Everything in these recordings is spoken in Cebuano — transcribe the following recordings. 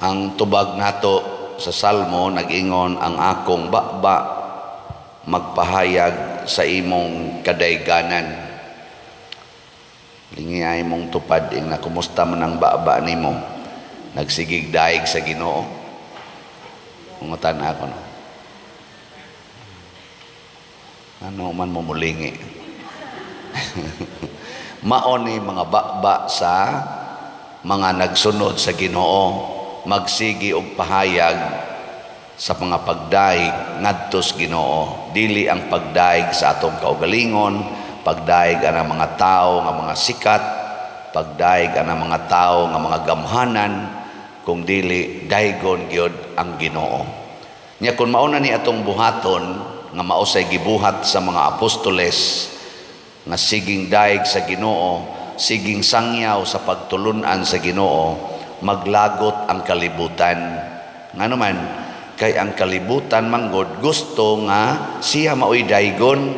Ang tubag nato sa Salmo nag-ingon, "Ang akong baba magpahayag sa imong kadayganan." Lingi ay mong tupad ing na kumusta man ang baba nimo? Nagsigig daig sa Ginoo? Ungutan ako, no. Ano man mo mulingi? Mao ni mga baba sa mga nagsunod sa Ginoo, magsigi og pahayag sa mga pagdaig ngadto sa Ginoo, dili ang pagdaig sa atong kaugalingon, pagdaig ang mga tao nga mga sikat, pagdaig ang mga tao nga mga gamhanan, kung dili daigon gyud ang Ginoo. Nya kun mao na ni atong buhaton nga mao say gibuhat sa mga apostoles nga siging daig sa Ginoo, siging sangyaw sa pagtulunan sa Ginoo, maglagot ang kalibutan. Ngano man? Kay ang kalibutan manggod gusto nga siya maoy daygon.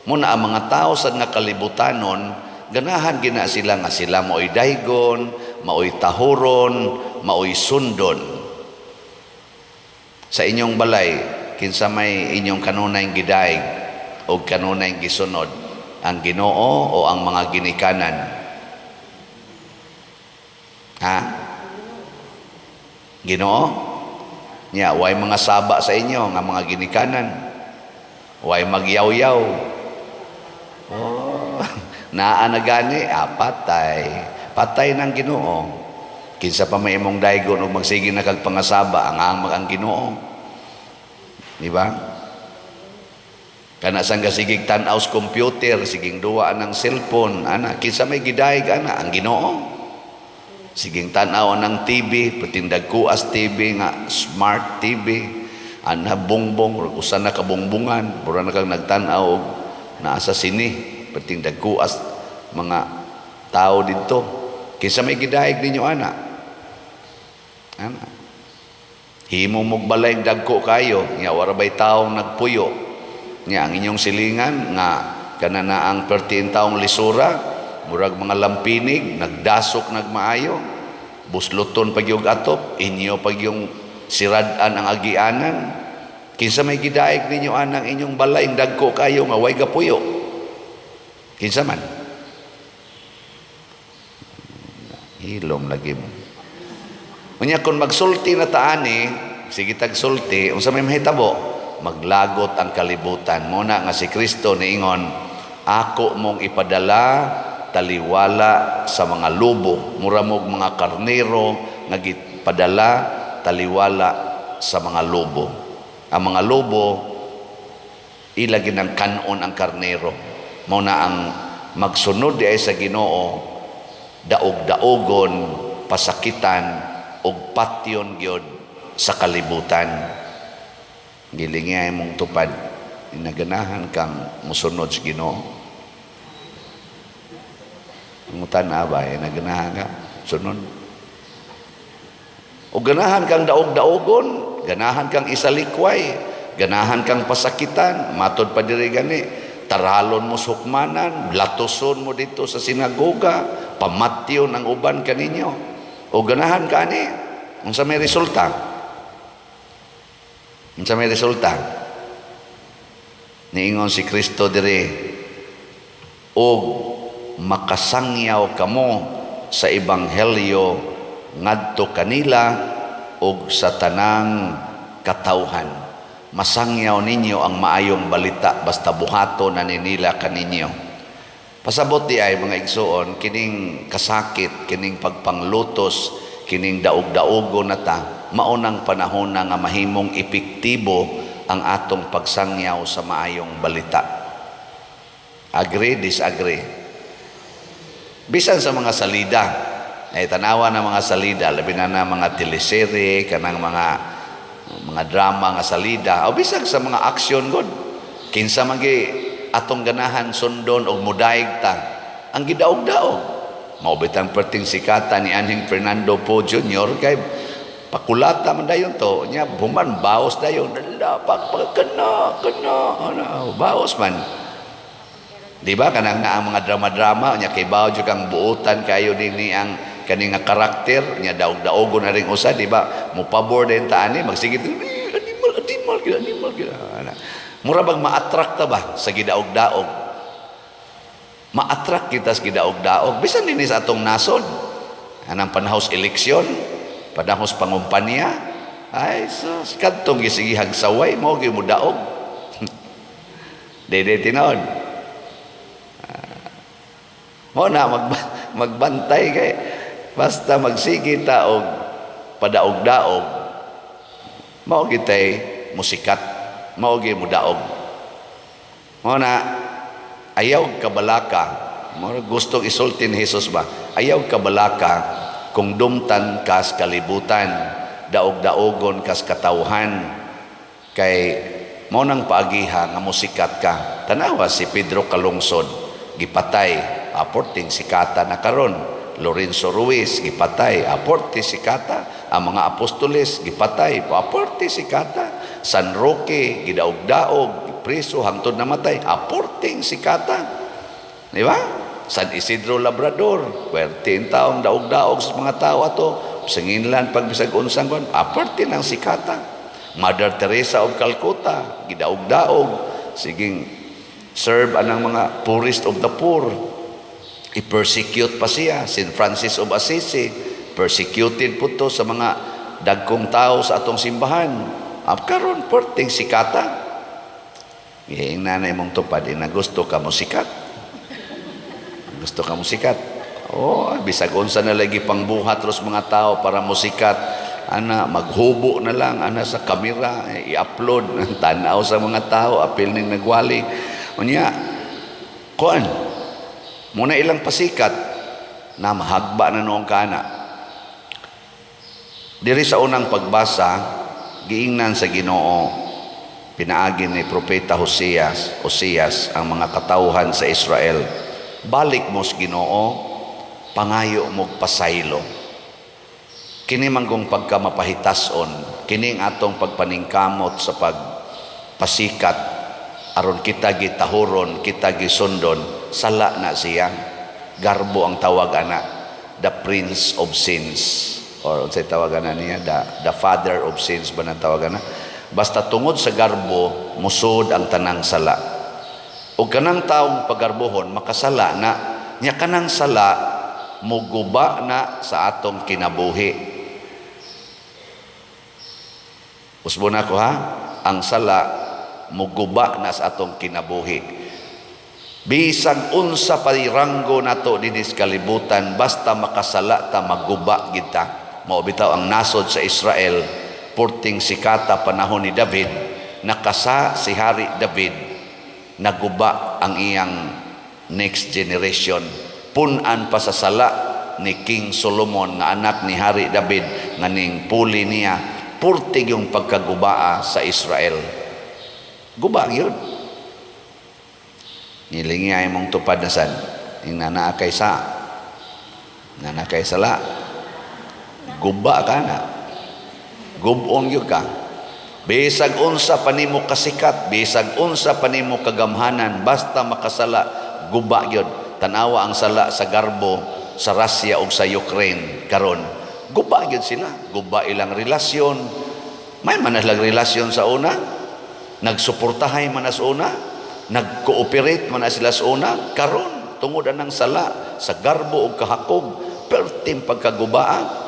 Muna ang mga tao sa nga kalibutanon, ganahan gina sila nga sila maoy daygon, maoy tahuron, maoy sundon. Sa inyong balay, kinsa may inyong kanunay gidaig o kanunay gisunod? Ang Ginoo o ang mga ginikanan? Ha? Ginoo? Nya, way mga saba sa inyo nga mga ginikanan? Way magyaw-yaw? Oh, naa na gani, ah, patay. Patay ng Ginoo. Kinsa pa may imong daygon ug magsige na kag pangasaba, ang Ginoo. Di ba? Kana sang gasigig tan-aw sa computer, siging duwa ng cellphone, ana, kinsa may gidaig ana? Ang Ginoo. Siging tan-aw ng TV, perting dagkuas TV nga smart TV, ana bongbong, usa na kabongbongan, mura na kang nagtan-aw og naa sa sine, perting dagkuas mga tao didto. Kinsa may gidaig ninyo ana? Ana. Himo mog balay dagko kayo, nya wara bay taong nagpuyo? Nya ang inyong silingan nga kana na ang pertiin taong lisura, murag mga lampinig, nagdasok nagmaayo, busloton pag yung atop, inyo pag yung sirad-an ang agianan. Kinsa may gidaig ninyo anang inyong balay dagko kayo nga way gapuyo? Kinsa man? Hilom lagi mo. Unya kung magsulti na taani, sige tagsulti, unsa may mahitabo? Maglagot ang kalibutan. Muna nga si Kristo niingon, "Ako mong ipadala taliwala sa mga lobo." Mura mog mga karnero nga gipadala taliwala sa mga lobo. Ang mga lobo ila ginang kanon ang karnero. Mao na ang magsunod di ay sa Ginoo, daog-daogon, pasakitan ug patyon gyud sa kalibutan. Gilingi mong tupad, inaganahan kang musunod sa Ginoo? Pangutan ba, naganahan ka sunod? O ganahan kang daog-daogon, ganahan kang isalikway, ganahan kang pasakitan, matod pa diri gani, taralon mo sa hukmanan, latuson mo dito sa sinagoga, pamatyon ang uban kaninyo. O ganahan ka ani, unsa may resulta? Unsa may resulta? Niingon si Kristo diri, "Og makasangyaw kamo sa ebanghelyo ngadto kanila ug sa tanang katawhan." Masangyaw ninyo ang maayong balita basta buhato na nila kaninyo. Pasabot di ay, mga igsuon, kining kasakit, kining pagpanglutos, kining daog-daogo na ta, maunang panahon na nga mahimong epektibo ang atong pagsangyaw sa maayong balita. Agree, disagree? Bisan sa mga salida, ay tanawa ng mga salida, labi na na mga teleserye, kanang mga drama nga salida, o bisag sa mga action god. Kinsa man gi atong ganahan sundon og mudaig ta? Ang gidaog-daog. Mao bitang perting sikata ni anhing Fernando Poe Jr. kay pakulata man dayon to nya, human baos dayon, dala pag kana kana ano, baos man. Di ba kanang na ang mga drama-drama nya, kay bawo jud kang buotan kayo dinhi ang Kani nga karakter nya, daog-daogon na ring usa, di ba? Mo pabor din ta ani, magsige, "Eh, animal, animal gid, animal gid." Ana. Mura bang ma-attract ta ba sa gidaog-daog? Ma-attract kita sa gidaog-daog bisan dinhi sa atong nasod. Anang panahos eleksyon, panahos pangumpanya, ay sus, kadtong gisigihag saway mo gyud mo daog. Dili tinuod. Mo na magbantay kay basta magsige ta og padaog-daog, mao gitay musikat, mao gyud mo daog. Mo na ayaw kabalaka, mo gustong isulti ni Jesus ba? Ayaw kabalaka kung dumtan kas kalibutan, daog-daogon kas katawhan, kay mao nang paagiha nga musikat ka. Tanawa si Pedro Calungsod, gipatay, aporting sikata na karon. Lorenzo Ruiz, gipatay, aporte sikata. Ang mga apostoles, gipatay, aporte sikata. San Roque, gidaog-daog, preso hangtod namatay, aporting sikata. Di ba? San Isidro Labrador, puwerte ang taong daog-daog sa mga tao ato, singinlan pag bisag unsang kon, aparte ng sikata. Mother Teresa of Calcutta, gidaog-daog, siging serve anang mga poorest of the poor. I-persecute pa siya. St. Francis of Assisi, persecuted po to sa mga dagkong tao sa atong simbahan. Ap karon perting sikata. Gihing nanay mong tupad, ina, gusto ka mo sikat. Gusto ka mo sikat. Oh, bisag unsa na lagi pangbuhat ros mga tao para musikat. Ana, maghubo na lang ana sa kamera, eh, i-upload tan-aw sa mga tao, apil ning nagwali. Unya, kuan, muna ilang pasikat na mahagba na noong kana. Diri sa unang pagbasa, giingnan sa Ginoo pinaagi ni Propeta Oseas ang mga katawhan sa Israel. Balik mo sa Ginoo, pangayo mo pasaylo. Kini manggong pagka mapahitason, kini ang atong pagpaningkamot sa pagpasikat aron kita gitahuron, kita gisundon, sala na siya. Garbo ang tawag ana, the prince of sins. Or unsay tawag ana niya, the father of sins ba nang tawag ana? Basta tungod sa garbo, musod ang tanang sala. O kanang taong pagarbohon, makasala na, nya kanang sala, muguba na sa atong kinabuhi. Usbo na ko ha, ang sala muguba na sa atong kinabuhi. Bisag unsa pa ranggo nato dinhi sa kalibutan, basta makasala ta, maguba kita. Mao bitaw ang nasod sa Israel, purting sikata panahon ni David, nakasa si Hari David, naguba ang iyang next generation. Punan pa sa sala ni King Solomon nga anak ni Hari David nga ning puli niya, purtig yung pagkagubaa sa Israel. Guba yun. Nilingi ay mong tupad na sad. Ing nanaa kay sa. Nana kay sala. Guba ka na. Gubong yun ka. Bisag unsa pa nimo kasikat, bisag unsa pa nimo kagamhanan, basta makasala, guba yun. Tanawa ang sala sa garbo sa Russia o sa Ukraine karon. Guba gyud sila. Guba ilang relasyon. May man na relasyon sa una. Nagsuportahay man na sa una. Nag-cooperate man na sila sa una. Karon, tungod anang sala sa garbo o kahakog, perting pagkagubaa.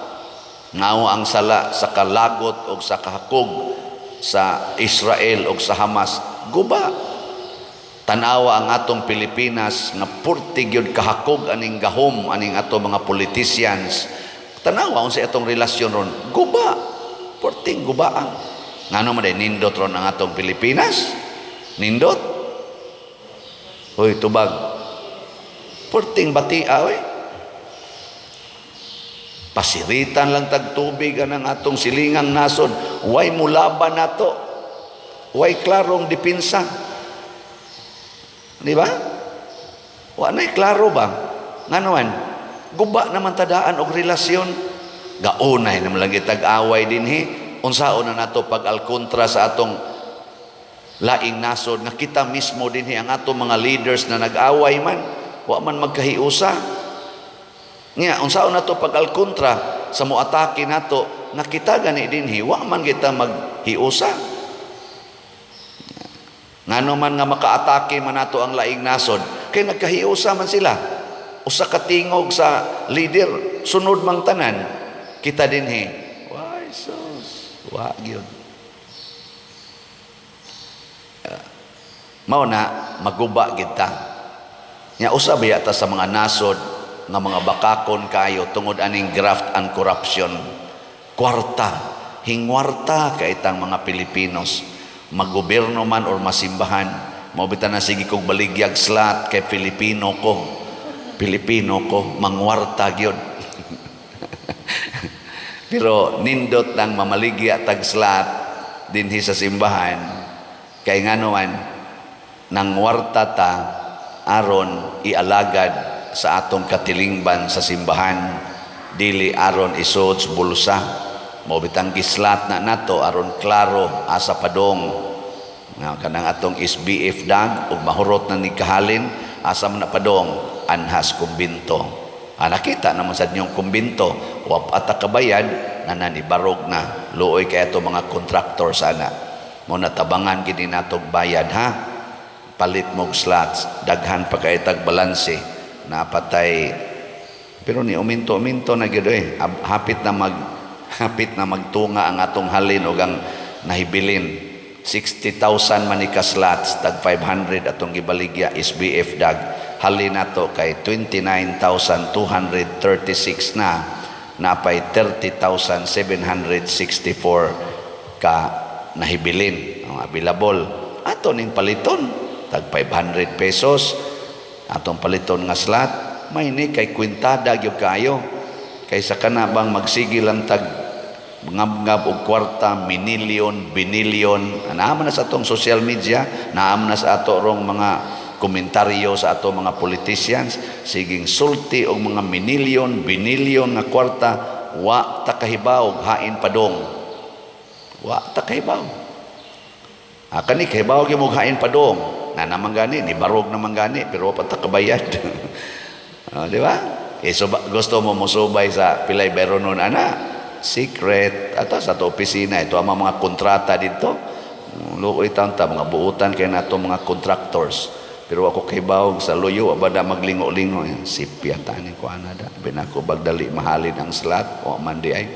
Ngao ang sala sa kalagot o sa kahakog sa Israel o sa Hamas. Guba. Tanawa ang atong Pilipinas nga purti gyud kahakog aning gahom aning ato mga politicians. Tanawa unsa atong relasyon ron. Guba. Purting gubaan. Ngano man day nindot ron ang atong Pilipinas? Nindot? Hoy, tubag. Purting batia oy. Pasiritan lang tag tubig ang atong silingang nasod. Way mulaban nato. Way klarong depensa. Di ba? Wa na'y klaro ba? Ngano man? Guba naman tadaan og relasyon. Gaunay naman lang itag away dinhi. Unsaon na nato pag alkontra sa atong laing nasod nga kita mismo dinhi ang atong mga leaders na nag-away man, wa man magkahiusa. Nya unsaon nato pag-alkontra sa moatake nato nga kita gani dinhi wa man kita maghiusa? Ngano man nga makaatake man nato ang laing nasod kay nagkahiusa man sila? Usa ka tingog sa leader, sunod mang tanan. Kita dinhi, why sus, wa gyud. Mao na maguba kita. Nya usa ba ta sa mga nasod nga mga bakakon kayo tungod aning graft and corruption? Kwarta, hingwarta kay tang mga Pilipinos, maggobyerno man or masimbahan. Mao bitaw na sige kog baligyag slot kay Pilipino ko, Pilipino ko, mangwarta gyud. Pero nindot lang mamaligya tag slot dinhi sa simbahan kay ngano man nangwarta ta aron ialagad sa atong katilingban sa simbahan, dili aron isod sa bulsa. Mao bitang gislat na nato aron klaro asa padong nga kanang atong SBF dag ug mahurot na ni kahalin, asa man na padong anhas kumbinto. Nakita naman sa inyong kumbinto, wa pa ta kabayad na nanibarog na. Luoy kay ato mga contractor sana mo natabangan gini natog bayad ha. Palit mog slots, daghan pa kay tag balanse napatay, pero ni uminto-uminto na gyud eh. Hapit na magtunga ang atong halin og ang nahibilin. 60,000 man ni ka slots, tag 500 atong gibaligya SBF dag. Halin nato kay 29,236 na, napay 30,764 ka nahibilin ang available. Ato ning paliton tag 500 pesos atong paliton nga slot. May ni kay kwintada gyud kaayo kaysa kana bang magsige lang tag ngab-ngab og kwarta, minilyon, binilyon. Naa man na sa atong social media, naa man na sa ato rong mga komentaryo sa ato mga politicians, siging sulti og mga minilyon, binilyon nga kwarta. Wa ta kahibaw hain padong, wa ta kahibaw. Kani kahibaw gyud mo hain padong na naman gani ni barog naman gani, pero wa pa ta kabayad. Di ba? Eh, so, gusto mo musubay sa pilay bayronon ana? Secret. Ato sa ato opisina, ito ang mga kontrata dito. Luoy taon ta, mga buutan kay nato mga contractors. Pero ako kahibaw sa luyo, aba na maglingo-lingo. Sipya tani ko ana da. Binako bagdali mahalin ang slot o man di ay.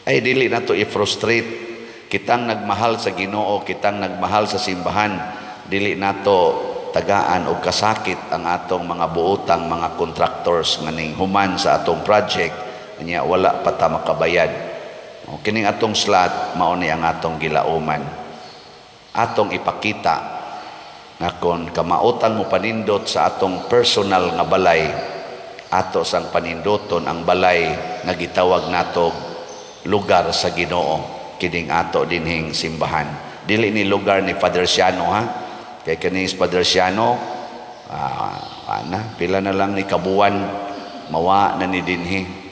Ay dili nato i-frustrate kitang nagmahal sa Ginoo, kitang nagmahal sa simbahan, dili nato tagaan og kasakit ang atong mga buotang mga contractors nga ning human sa atong project nya wala pa ta makabayad. O, kining atong slot mao ni ang atong gilauman. Atong ipakita nga kon kamautan mo panindot sa atong personal nga balay, ato sang panindoton ang balay nga gitawag nato lugar sa Ginoo, kining ato dinhing simbahan. Dili ni lugar ni Father Siano ha. Kay kining Father Siano, ana, pila na lang ni kabuan mawa na ni dinhi.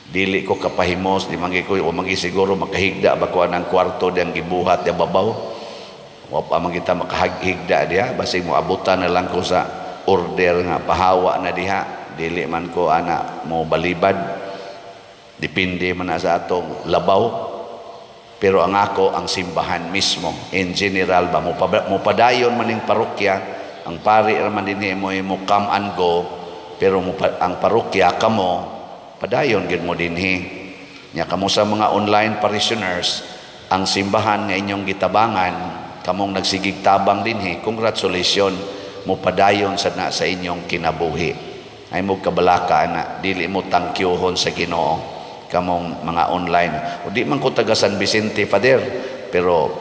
Dili ko kapahimos, di man ko o magi siguro makahigda ba ko anang kwarto diyang gibuhat diya babaw. Wa pa man kita makahigda diha, basig mo abutan na lang ko sa order nga pahawa na diha. Dili man ko ana mo balibad. Depende man na sa atong labaw. Pero ang ako, ang simbahan mismo, in general ba, mo padayon man ning parokya, ang pari raman dinhi mo come and go, pero mo, ang parokya kamo, padayon gid mo dinhi. Nya kamo sa mga online parishioners, ang simbahan nga inyong gitabangan, kamong nagsigig tabang dinhi, congratulations, mo padayon sa na sa inyong kinabuhi. Ay mo kabalaka na, dili mo tangkyuhon sa Ginoo kamong mga online. O di man ko taga San Vicente, Father, pero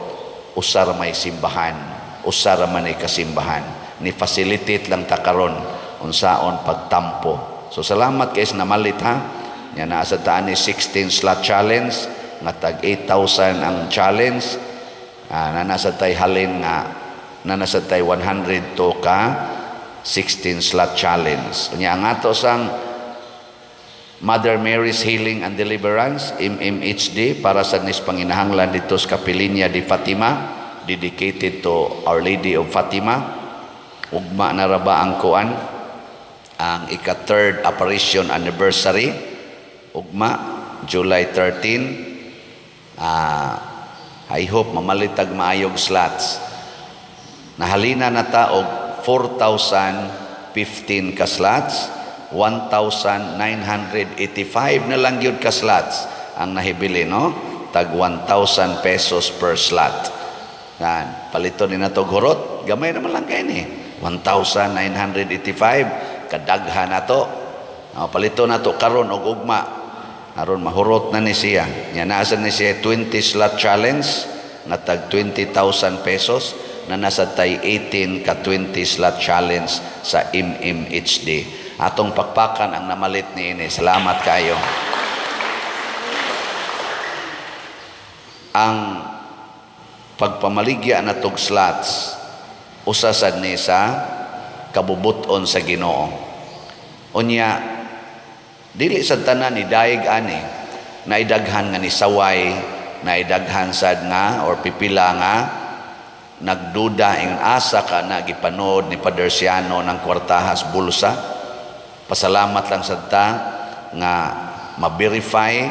usar may simbahan, usar man ay kasimbahan. Ni facilitate lang ta karon unsaon pagtampo. So salamat kay namalit ha. Nya naa sa taan ni 16 slot challenge nga tag 8,000 ang challenge. Na nasa tay halin nga na nasa tay 102 ka 16 slot challenge. Nya ang ato sang Mother Mary's Healing and Deliverance, MMHD, para sa nis panginahanglan dito sa Kapilinya di Fatima, dedicated to Our Lady of Fatima. Ugma na ra ba ang kuan? Ang ika-third apparition anniversary ugma, July 13. I hope mamalitag maayog slots. Nahalina na ta og 4,015 ka slots, 1,985 na lang gyud ka slots ang nahibili, no? Tag 1,000 pesos per slot. Yan, palito ni nato hurot, gamay naman lang kay ni. 1,985 kadaghan na to. Oh, palito na to karon og ugma aron mahurot na ni siya. Nya naa sad ni siya 20 slot challenge nga tag 20,000 pesos na nasa tay 18 ka 20 slot challenge sa MMHD. Atong pakpakan ang namalit ni ini. Salamat kayo. Ang pagpamaligya na tog slots usa sad ni sa kabubuton sa Ginoo. Unya dili sad tanan ni daig ani, naidaghan nga ni saway, naidaghan sad nga or pipila nga nagduda, ingon, "Asa ka na gipanood ni Pader Siano ng kwartahas bulsa?" Pasalamat lang sad ta nga ma-verify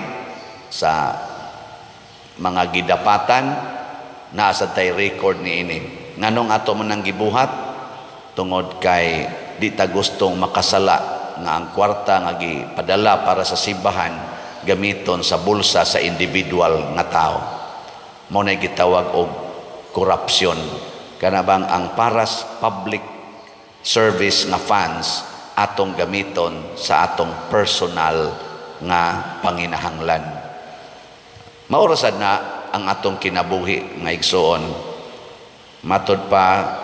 sa mga gidapatan, naa sad tay record ni ini. Nganong ato man ang gibuhat? Tungod kay di ta gustong makasala nga ang kwarta nga gipadala para sa simbahan gamiton sa bulsa sa individual nga tao. Mao na gitawag og korupsyon. Kana bang ang paras public service nga funds atong gamiton sa atong personal nga panginahanglan. Mao ra sad na ang atong kinabuhi nga igsuon. Matod pa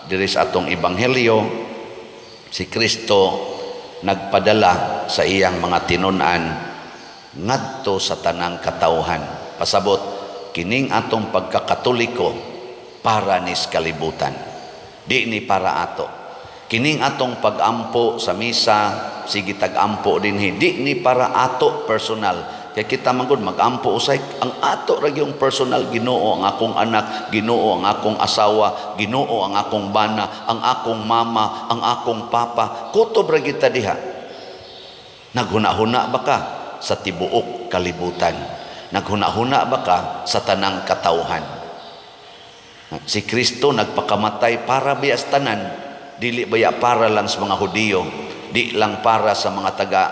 diri sa atong ebanghelyo, si Kristo nagpadala sa iyang mga tinun-an ngadto sa tanang katawhan. Pasabot, kining atong pagkakatoliko para nis kalibutan. Di ni para ato. Kining atong pagampo sa misa, sige tag-ampo dinhi, di ni para ato personal. Kay kita man gud magampo usay, ang ato ra gyung personal, "Ginoo, ang akong anak, Ginoo, ang akong asawa, Ginoo, ang akong bana, ang akong mama, ang akong papa." Kutob ra kita diha. Naghuna-huna ba ka sa tibuok kalibutan? Naghuna-huna ba ka sa tanang katawhan? Si Kristo nagpakamatay para biya sa tanan, dili baya para lang sa mga Hudiyo, di lang para sa mga taga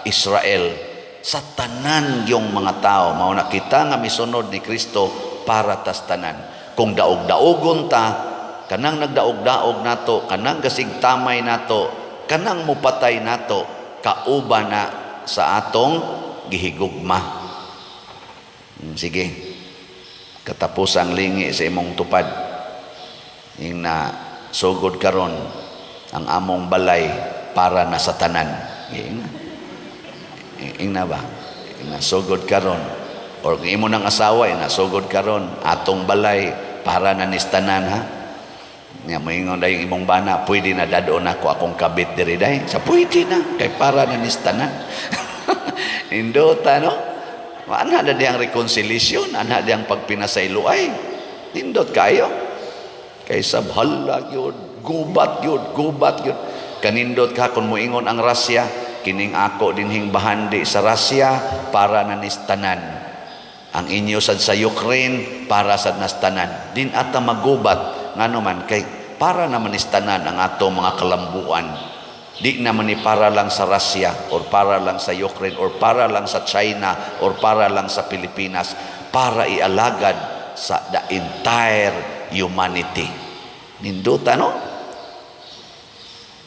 Israel, sa tanan yung mga tao. Mao na kita nga misunod ni Kristo, para tas tanan. Kung daog-daogon ta, kanang nagdaog-daog nato, kanang gasig tamay nato, kanang mupatay nato, kauban na sa atong gihigugma. Sige, katapusang lingi sa imong tupad. Ing na sugod karon, ang among balay para na sa tanan. Ing na. Ing na ba? Ing na sugod karon. Or kung imo ng asawa, ing na sugod karon, atong balay para na nis tanan, ha. Nga moingon dayong imong bana, "Pwede na dadon ako akong kabit diri, day?" Sa pwede na kay para na nis tanan. Indota, no? Ana na diyang reconciliation, ana diyang pagpinasayloay. Nindot kayo. Kaysa hala gyud, gubat gyud, gubat gyud. Kanindot ka kung moingon ang Russia, "Kining ako dinhing bahandi sa Russia para na nis tanan. Ang inyo sad sa Ukraine para sad nas tanan." Din ata magubat, ngano man kay para naman nis tanan ang ato mga kalambuan. Di naman ni para lang sa Russia or para lang sa Ukraine or para lang sa China or para lang sa Pilipinas, para ialagad sa the entire humanity. Ninduta, no?